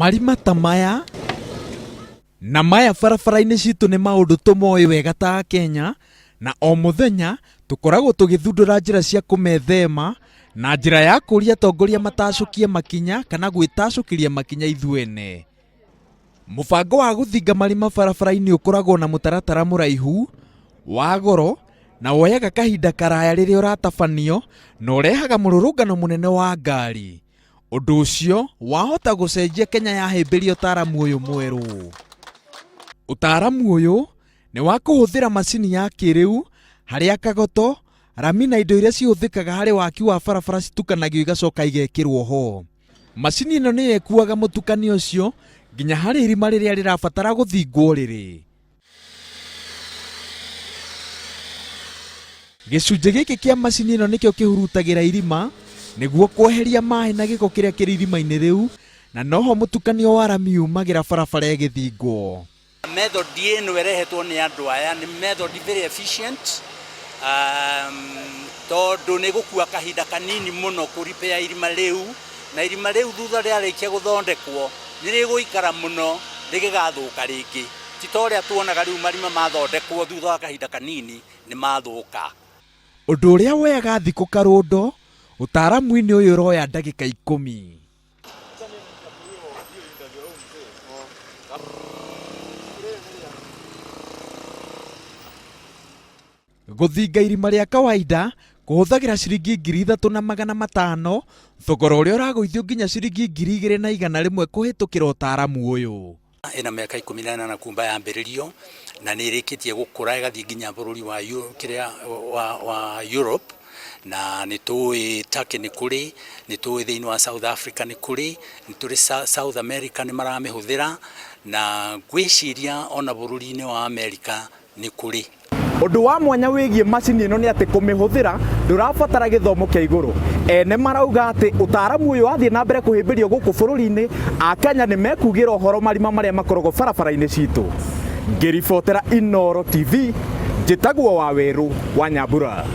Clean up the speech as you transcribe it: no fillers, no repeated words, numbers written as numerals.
Marima ta maya na maya barabara-inĩ citũ nĩ maũndũ tũmoĩ wega ta Akenya, na o mũthenya tũkoragwo tũgĩthundũra njĩra cia kũmethema na njĩra ya kũria atongoria matacũkie makinya kana gwĩtacũkĩria makinya ithuene. Mũbango wa gũthinga marima barabara-inĩ ũkoragwo na mũtaratara mũraihu, wa goro, na woyaga kahinda karaya rĩrĩa ũratabanio na ũrehaga mũrũrũngano mũnene wa ngari. Ũndũ ũcio wahota gũcenjia Kenya yahĩmbĩria ũtaaramu ũyũ mwerũ. Ũtaaramu ũyũ nĩ wa kũhũthĩra macini ya kĩrĩu harĩa kagoto, rami na indo iria cihũthĩkaga harĩ waki wa barabara citukanagio igacoka igekĩrwo ho. Macini ĩno nĩyo ĩkuaga mũtukanio ũcio nginya harĩ irima rĩrĩa rĩrabatara gũthingwo rĩrĩ. Gĩcunjĩ gĩkĩ kĩa macini ĩno nĩkĩo kĩhurutagĩra irima nĩguo kweheria maĩ na gĩko kĩrĩa kĩrĩ irima-inĩ rĩu, na noho mũtukanio wa rami umagĩra barabara ĩgĩthingwo. Method ĩno ĩrehetwo nĩ andũ aya nĩ method very efficient tondũ nĩ ĩgũkua kahinda kanini mũno kũ repair irima rĩu, na irima rĩu thutha rĩarĩkia gũthondekwo nĩ rĩgũikara mũno rĩgĩgathũka rĩngĩ. Ti ta ũrĩa tuonaga rĩu marima mathondekwo thutha wa kahinda kanini nĩ mathũka. Ũndũ ũrĩa woyaga thikũ karũndo, ũtaaramu-inĩ ũyũ ũroya ndagĩka ikũmi. Gũthinga irima rĩa kawaida kũhũthagĩra ciringi 3500, thogora ũrĩa ũragũithio nginya ciringi 2100 kũhĩtũkĩra ũtaaramu ũyũ. Ĩna mĩaka 18 kumba yambĩrĩrio na nĩ ĩrĩkĩtie gũkũra ĩgathiĩ nginya bũrũri wa kĩrĩa wa, wa Europe na nĩ tũĩ Turkey nĩ kũrĩ, nĩ tũĩ thĩinĩ wa South Africa nĩ kũrĩ, nĩ tũrĩ South America nĩ maramĩhũthĩra na ngwĩciria ona bũrũri-inĩ wa America nĩ kũrĩ. Ũndũ wa mwanya wĩgiĩ macini ĩno nĩ atĩ kũmĩhũthĩra ndũrabatara gĩthomo kĩa igũrũ. Ene marauga atĩ ũtaaramu ũyũ wathiĩ na mbere kũhĩmbĩrio gũkũ bũrũri-inĩ, Akenya nĩ mekugĩra ũhoro marima marĩa makoragwo barabara-inĩ citũ. Ngĩribotera Inooro TV, njĩtagwo Wawerũ wa Nyambura.